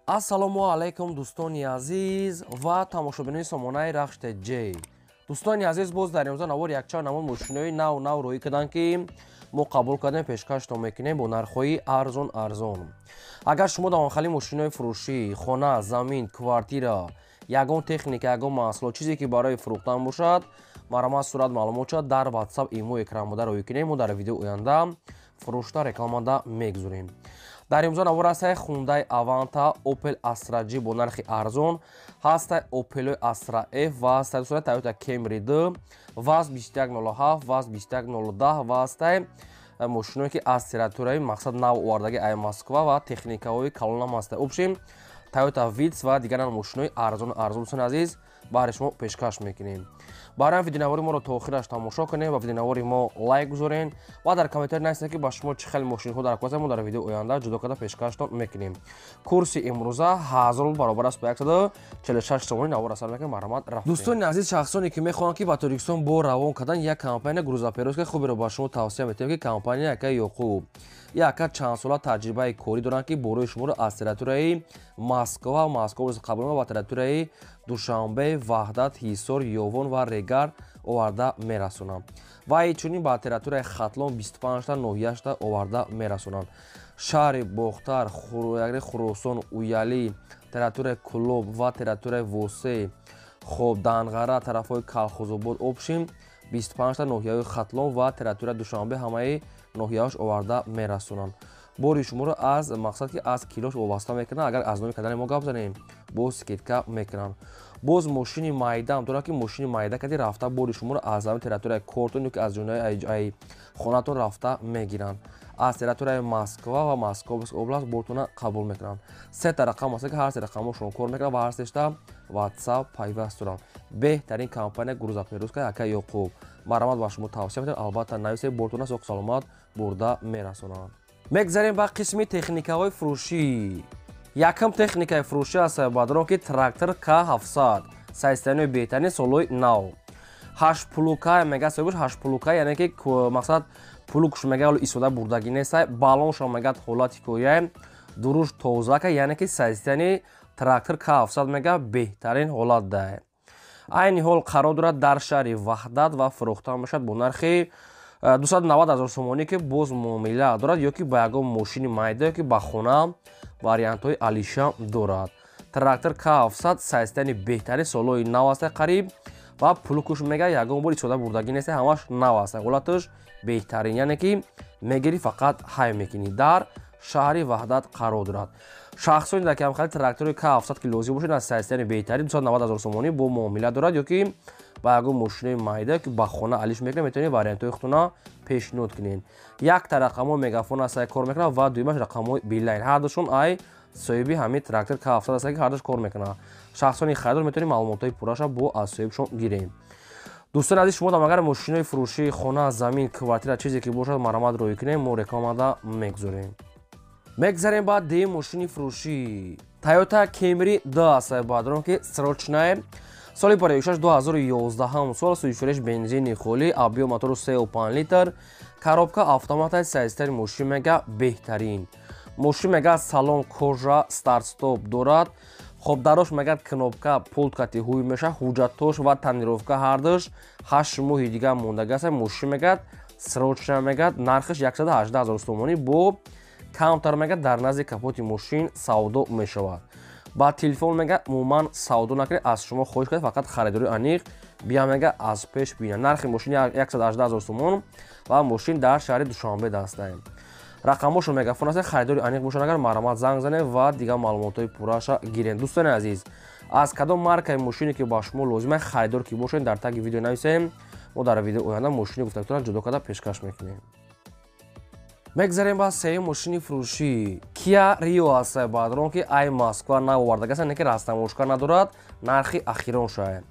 Ассалому алайкум, дӯстони азиз ва тамошобинони сомонаи Рахш Ҷ. Дӯстони азиз, боз дар имрӯза навор якчанд намуд мошинои нав нав роҳӣ карданд, ки мо қабул кардем, пешкаштон мекунем бо нархҳои арзон арзон. Агар шумо дар онхали мошинои фурӯшӣ, хона, замин, квартира, ягон техника, ягон маҳсулот, чизе ки барои фурӯхтан бошад, марҳамат, сурат, маълумот шад дар WhatsApp, имо, экран буда роҳӣ кунем, мо дар видео оянда фурӯшта рекламада мегузорем. Дар имрӯза навор ҳастай Хундай Аванта, Opel Astra G бо нархи арзон, ҳастай Opel Astra F ва ҳастай, дӯстони, Toyota Camry 2, ВАЗ 2107, ВАЗ 21010 ва ҳастай мошиное, ки аз территорияи, мақсад, нав овардаги ай Москва ва техникаҳои калонам ҳастай. Общем, Toyota Vitz ва дигар мошинои арзон арзон, дӯстони азиз, баҳри шумо пешкаш мекунем. Барои видеонавори моро то охираш тамошо кунем ва видеонавори мо лайк гузорен ва дар комментарий нависед, ки ба шумо чӣ хел мошинҳо дар кор, мо дар видео оянда ҷудо карда пешкаштон мекунем. Курси имрӯза 1000 рубл баробар аст ба 146 сомонӣ. Навор асар мекунем, марҳамат, рафтем. Дӯстони азиз, шахсоне ки мехоҳанд, ки ба Тоҷикистон бор равон кардан, як компания грузоперевозка хуберо ба шумо тавсия метиҳем, ки компания яка Ёқуб яка чандсола таҷрибаи корӣ доранд, ки борои шуморо аз территорияи Москва, Москва қабул ва территорияи Душанбе, Ваҳдат, Ҳисор, Ёвон ва Регар оварда мерасонанд ва инчунин ба территорияи Хатлон 25та ноҳияшта оварда мерасонанд. Шаҳри Бохтар, Хуросон, Уялӣ, территорияи Кулоб ва территорияи Восе, хоб, Данғара, тарафҳои Калхозобод, общем, 25та ноҳияҳои Хатлон ва территорияи Душанбе, ҳамаи ноҳияҳош оварда мерасонанд. Бори шуморо аз, мақсад, ки аз килош вобаста мекунанд. Агар аз номи кардани мо гап занем, боз скидка мекунанд. Боз мошини майдаам дорад, ки мошини майда кади рафта бори шуморо аз ҳамин территорияи кортон ё ки аз ҷонаи хонатон рафта мегиранд. Аз территорияи Москва ва Московская область бортона қабул мекунанд. Сета рақам аст, ки ҳар се рақамошон кор мекунанд ва ҳар сешта WhatsApp пайваст доранд. Беҳтарин компания грузоперевозка яка Ёқуб, марҳамат, ба шумо тавсия медиҳам, албатта нависед, бортона соқ саломат бурда мерасонанд. Мегзарем ба қисми техникаҳои фурӯшӣ. Якум техникаи фурӯшӣ аст, бадрон, ки трактор К700, состояние беҳтарин, солҳои нав, ҳашт плуга мега соҳибаш, ҳашт плуга, яъне ки, мақсад, плугш мега ҳоло истода бурдагӣ нестай, баллоншо мегад ҳолати кояй, дуруш тозака, яъне ки состояние трактор К700 мега беҳтарин ҳолат дай. Айни ҳол қарор дорад дар шаҳри Ваҳдат ва фурӯхта мешавад бо нархи 290 ҳазор сомонӣ, ки боз муомила дорад, ё ки ба ягон мошини майда, ё ки ба хона вариантҳои алиша дорад. Трактор К700, состояние беҳтарин, солҳои нав аста қариб ва плугуш мега ягон бор истода бурдагӣ нест, ҳамаш нав аст, ҳолаташ беҳтарин, яъне ки мегирӣ, фақат ҳай мекунӣ. Дар шаҳри Ваҳдат қарор дорад. Шахсоне дар камхали трактори К700 ки лозим бошад, аз состояние беҳтарин, 290 ҳазор сомонӣ, бо муомила дорад, ё ки ба ягон мошинои майда, ки ба хона алиш мекунад, метавонед вариантҳои худтона пешниҳод кунед. Якта рақамҳои Мегафон аст, кор мекунад, ва дуюмаш рақамҳои Билайн. Ҳардушон ай соҳиби ҳамин трактор К700 аст, ки ҳардуш кор мекунад. Шахсони харидор метавонед маълумотҳои пурраша бо аз соҳибшон гирем. Дӯстони азиз, шумо агар мошинои фурӯшии, хона, замин, квартира, чизе ки бошад, марҳамат, роҳӣ кунем, мо рекламада мегузорем. Мегзарем ба дуюм мошини фурӯшӣ. Toyota Camry 2 аст, бадрон, ки срочная, соли пароишаш 2011 сол, сӯишореш бензини холӣ, объём мотору 3,5 литр, коробка автомата. Состояние мошин мега беҳтарин. Мошин мега салон кожа, старт-стоп дорад. Хоб, дарош мегад кнопка, пульт кати ҳуй меша. Ҳуҷҷатош ва тонировка ҳардуш 8 моҳи дигар мондагӣ аст. Мошин мегад срочно, мегад нархаш 118 ҳазор сомонӣ, бо камтар мегад дар назди капоти мошин савдо мешавад. Ба телефон мега умуман савдо накунед, аз шумо хоҳиш кунед, фақат харидори аниқ бия, мега аз пеш бина. Нархи мошин 118 ҳазор сомон ва мошин дар шаҳри Душанбе дастаем. Рақамҳошо Мегафон аст. Харидори аниқ бошад агар, марҳамат, занг занед ва дигар маълумотҳои пурраша гиред. Дӯстони азиз, аз кадом маркаи мошине ки ба шумо лозим аст, харидор ки бошед, дар таги видео нависем, мо дар видео оянда мошини гуфтагитонро ҷудо карда пешкаш мекунем. Мегзарем ба сеюм мошини фурӯшӣ. Киа Рио аст, бадрон, ки ай Москва нав овардагӣ аст, не ки растамошка надорад, нархи ахирон шояд.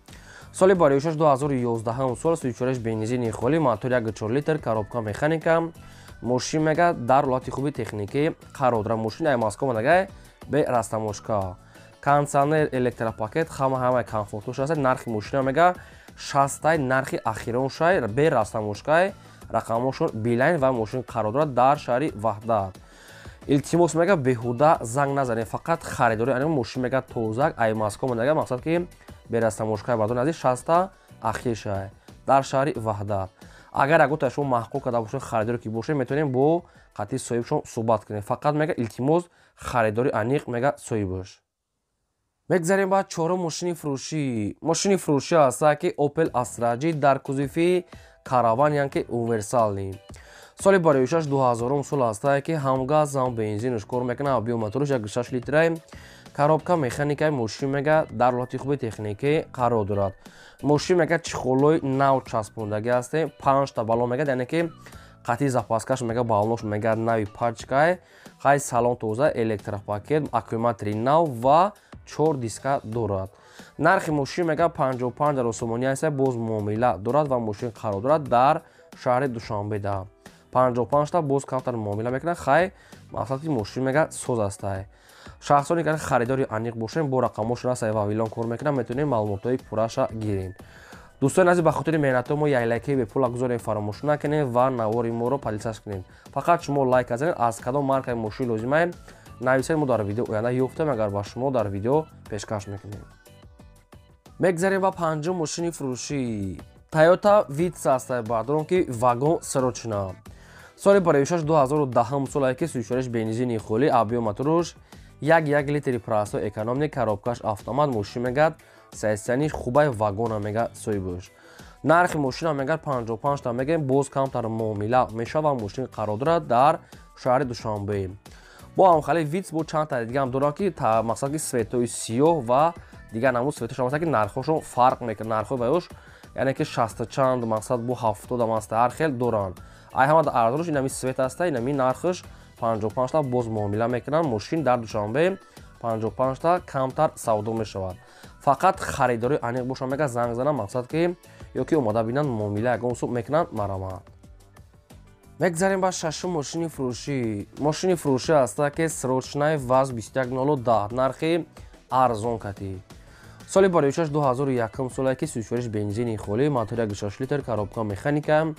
Соли бароишаш 2011 сол, сӯишореш бензини холӣ, мотор 1,4 литр, коробка механика. Мошин мега дар ҳолати хуби техникӣ қарор дорад. Мошин ай Москва омадагай, бе растамошка, кондитсионер, электропакет, ҳама ҳамаи комфортош аст. Нархи мошина мега шастай, нархи ахирон шай, бе растамошкай, рақамҳошон Билайн ва мошин қарор дорад дар шаҳри Ваҳдат. Илтимос мега беҳуда занг назанед, фақат харидори аниқ. Мошин мега тозак ай Москва мега, мақсад ки берастамошкай бардони азиз, 60 ахиршай дар шаҳри Ваҳдат. Агар ягонта шумо маҳқул карда бошед, харидоре ки бошед, метавонем бо қатъи соҳибшон суҳбат кунем. Фақат мега илтимос харидори аниқ мега соҳибаш. Мегзарем ба чорум мошини фурӯшӣ. Мошини фурӯшӣ ҳаста ки Opel Astra G дар кузови караван, яъне ки универсальный. Соли бароишаш 2000 сол ҳаста ки ҳам газ, ҳам бензинаш кор мекунад, объём мотораш 1,6 литрай, коробка механикаи. Мошин мега дар ҳолати хуби техникӣ қарор дорад. Мошин мега чехолои нав часпондагӣ ҳастем, панҷта баллон мега, яъне ки қатъи запаскаш мега, баллонош мега нави пачкай. Хай, салон тоза, электропакет, аккумулятори нав ва чор диска дорад. Нархи мошин мега 55 000 сомонӣ аст, боз муомила дорад ва мошин қарор дорад дар шаҳри Душанбеда. 55та боз камтар муомила мекунад. Хай, мақсад ки мошин мега соз астай. Шахсоне ки харидори аниқ бошем, бо рақамошон аст, Вавилон кор мекунад, метавонем маълумотҳои пурраша гирем. Дӯстони азиз, ба хотири меҳнатҳои мо як лайкаи бепула гузорем, фаромӯш накунем ва навори моро подписаться кунем. Фақат шумо лайк занед, аз кадом маркаи мошин лозимае нависед, мо дар видео оянда ёфтем, агар ба шумо дар видео пешкаш мекунем. Мегзарем ба панҷум мошини фурӯшӣ. Toyota Vitz аст, бардорон, ки вагон срочно. Соли бароишаш 2010 солае ки сӯзишвориш бензини холӣ, объём моторуш 1,1 литри, простой, экономный, коробкаш автомат. Мошин мегад состояниш хубай, вагона мега соҳибаш. Нархи мошина мегад 55 та мегем, боз камтар муомила мешава. Мошин қарор дорад дар шаҳри Душанбе. Бо ҳамхали Витс бо чанд та дигаам дорад ки мақсад ки цветои сиёҳ ва дигар намуд цветошон ҳаст ки нархҳошон фарқ мекунад. Нархҳои ваёш, яъне ки шаста чанд, мақсад бо 70 аст, ҳар хел доранд. Ай ҳама арзонаш инами цвет аста, инами нархаш 55 та, боз муомила мекунанд. Мошин дар Душанбе 55 та камтар савдо мешавад. Фақат харидори аниқ бошанд, мега занг занам, мақсад ки ё ки омода бинанд, муомила ягон суб мекунанд, марамад. Мегзарем ба шашум мошини фурӯшӣ. Мошини фурӯшӣ ҳаста ки срочный ВАЗ 2110, нархи арзон катӣ. Соли бароишаш 2001 солае ки сӯзишвориш бензини холӣ, мотор 1,6 литр, коробка механика.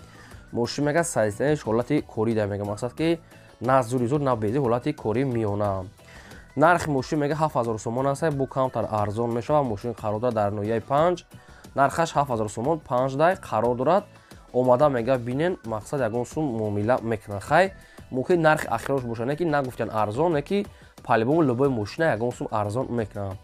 Мошин мега состояниш ҳолати корӣ да мега, мақсад ки на зури зур, на безӣ, ҳолати корӣ миёна. Нархи мошин мега 7000 сомон аст, бо камтар арзон мешавад. Мошин қарор дорад дар ноҳияи 5. Нархаш 7000 сомон, 5 дай қарор дорад. Омада мега бинен, мақсад ягон сум муомила мекунад. Хай, мумкин нархи ахирош боша, не ки нагуфтиян арзон, не ки по-любому любой мошина ягон сум арзон мекунад.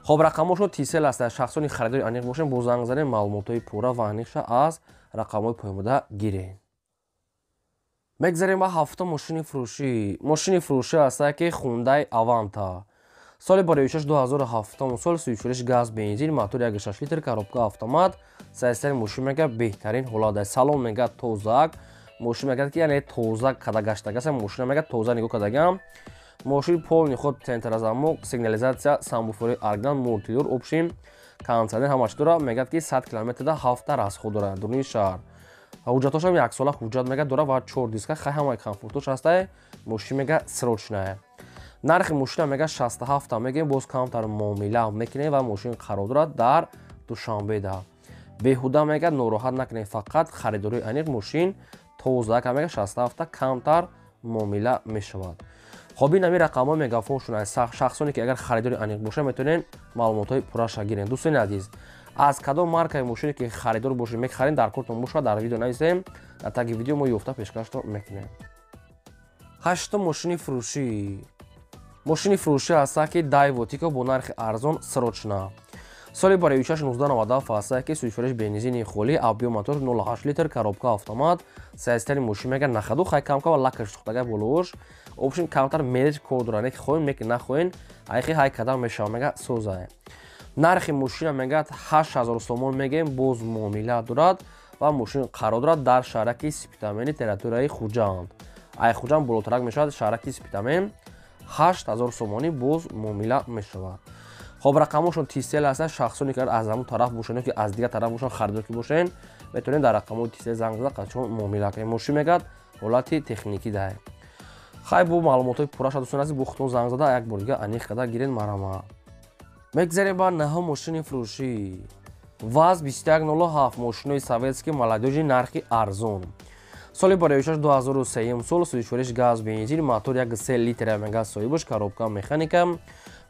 Хоб, рақамҳошон Тисел аст. Шахсони харидори аниқ бошем, бо занг занем, маълумотҳои пурра ва аниқша аз рақамҳои поёнбуда гирем. Мегзарем ба ҳафтум мошини фурӯшӣ. Мошини фурӯшӣ ҳаста ки Хундай Аванта. Соли бароишаш 2007 сол, сӯзишвориш газ, бензин, мотор 1,6 литр, коробка автомат. Состояни мошин мега беҳтарин ҳолат аст. Салон мега тозак. Мошин мегӯяд ки яъне тоза када гаштагас, мошина мега тоза нигоҳ кардагам. Мошин полный ход, центрозамок, сигнализация, сабвуфери оригинал, мультируль, общем кондиционер, ҳамаш дора. Мегӯяд ки 100 километрда ҳафта расход дорад дуруни шаҳр. Ҳуҷҷатошам яксола ҳуҷҷат мега дора ва чор диска. Хай, ҳамаи комфортош ҳастай. Мошин мега срочная. Нархи мошина мега 67 мегем, боз камтар муомила мекунем ва мошин қарор дорад дар Душанбеда. Беҳуда мега нороҳат накунем, фақат харидории аниқ. Мошин тоза мега, 67 камтар муомила мешавад. Хоб, ин ҳамин рақамҳои мегафоншон. Шахсоне ки агар харидори аниқ бошанд, метавонед маълумотҳои пурраша гиред. Дӯстони азиз, аз кадом маркаи мошине ки харидор бошед, мехарем, дар кортон бошад, дар видео нависем, дар таги видео мо ёфта пешкашто мекунем. Ҳаштум мошини фурӯшӣ. Мошини фурӯшӣ ҳаста ки Дайво Тико бо нархи арзон, срочно. Соли бароишаш 1997 ҳаста ки сӯзишвориш бензини холӣ, объём мотор 0,8 литр, коробка автомат. Состояни мошин мега нахаду, хай, камкам лакаш сӯхтага болоош, общем камтар мереҷ кор дора, не ки хоҳем, не ки нахоҳем, айхи ҳай кадам мешава, мега созае. Нархи мошина мегӯяд 8000 сомон мегӯем, боз муомила дорад ва мошин қарор дорад дар шаҳраки Спитамени, территорияи Хуҷанд. Ай Хуҷанд болотарак мешавад шаҳраки Спитамен. 8000 сомонӣ, боз муомила мешавад. Хоб, рақамҳошон Тисел ҳастанд. Шахсоне ки аз ҳамун тараф бошанд ё ки аз дигар тараф бошанд, харидор ки бошед, метавонед дар рақамҳои Тисел занг зада, қачон муомила кунед. Мошин мегӯяд ҳолати техникӣ даҳед. Хай, бо маълумотҳои пурра шад, дӯстони азиз, бо худтон занг зада, як бор дига аниқ карда гиред, марҳамат. Мегзарем ба наҳум мошини фурӯшӣ. ВАЗ 2107, мошинои советский, молодёжный, нархи арзон. Соли бароишаш 2003 сол, сӯзишвориш газ, бензин, мотор 1,3 литр мега соҳибаш, коробка механика.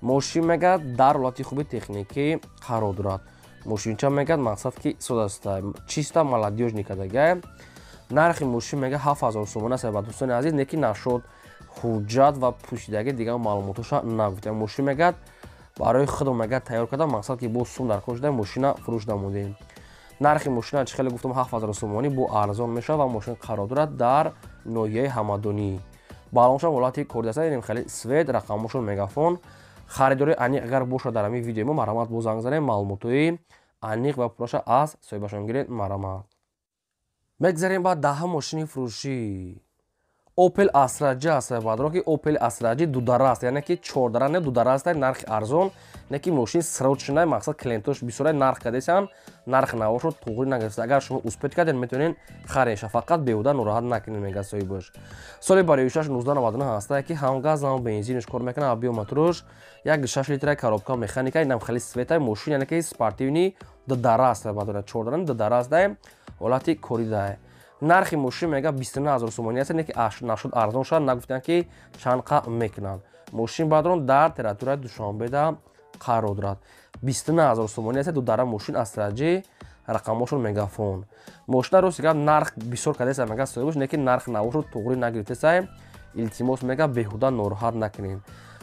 Мошин мега дар ҳолати хуби техникӣ қарор дорад. Мошинча мегад мақсад ки содаста, чиста молодёжный кадага. Нархи мошин мега 7000 сомон аст ба дӯстони азиз, неки нашуд ҳуҷҷат ва пӯшидаги дигар маълумотоша нагуфтем. Мошин мегад барои худо мегад тайёр карда, мақсад ки бо сум дар кор шуда мошина фурӯш намудем. Нархи мошина чӣ хеле гуфтам 7000 сомонӣ бо арзон мешавад ва мошин қарор дорад дар ноҳияи Ҳамадонӣ. Балоншам ҳолати кордаста, инем хеле свет, рақамошон мегафон. Харидори аниқ агар бошад дар ҳамин видеои мо, марҳамат, бо занг занем, маълумотҳои аниқ ва пурраша аз соҳибашон гиред, марҳамат. Мегзарем ба даҳа мошини фурӯшӣ. Opel Astra J аст бадро, ки Opel Astra J дудара аст, яъне ки чордара не, дудара аст, нархи арзон, не ки мошин срочный, мақсад клиентош бисёра нарх кардесанд, нарх навошо туғри нагирифта. Агар шумо успеть кардед, метавонед хареша, фақат беҳуда нороҳат накунед, мега соҳибаш. Соли бароишаш 1999 ҳаста, ки ҳам газ ҳам бензинш кор мекунад, объём моторш 1,6 литра, коробка механика, инам хеле света мошин, яъне ки спортивный дудара аст бадора, чордара дудара аст, ҳолати коридае. Нархи мошин мега 29000 сомонӣ аст, не ки нашуд арзон шуд, нагуфтанд ки чанд қа мекунанд. Мошин бадрон дар территорияи Душанбеда қарор дорад. 29000 сомонӣ аст, дудара мошин Astra J, рақамошон мегафон. Мошина рости гап нарх бисёр кардеса мега соҳибаш, не ки нарх навошо туғрӣ нагирифтесай. Илтимос мега беҳуда нороҳат накунед.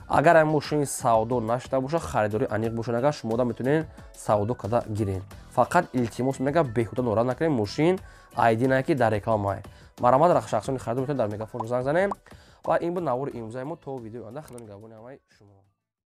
Агар ин мошин савдо нашуда бошад, харидори аниқ бошад, агар шумо да метавонед савдо карда гиред. Фақат илтимос мега беҳуда нороҳат накунед, мошин айдинае ки дар рекламае. Марҳамат, шахсони харидор метавонед дар мегафон занг занем. Ва ин буд навори имрӯзаи мо. То видеои оянда, худо нигаҳбони ҳамаи шумо.